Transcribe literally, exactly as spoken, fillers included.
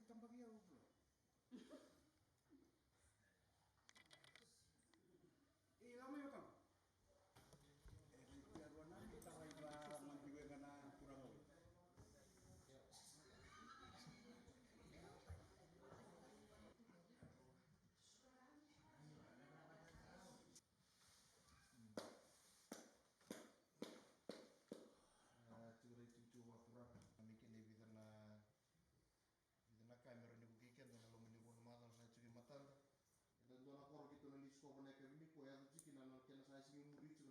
Tabaki au bro. E lama i wekaqu. E, ia rua na mi tawai va mandi wega na turaga oi. A, tiko na itikotiko vakaturaga. Me kena e vica na, vica na ka me rawa ni vukei keda ena loma ni vua na macawa sa tiko e matada. Eda dua na koro keitou na lesikova na yakavi nikua, e yaco tiko kina na kena sa sega ni muri tiko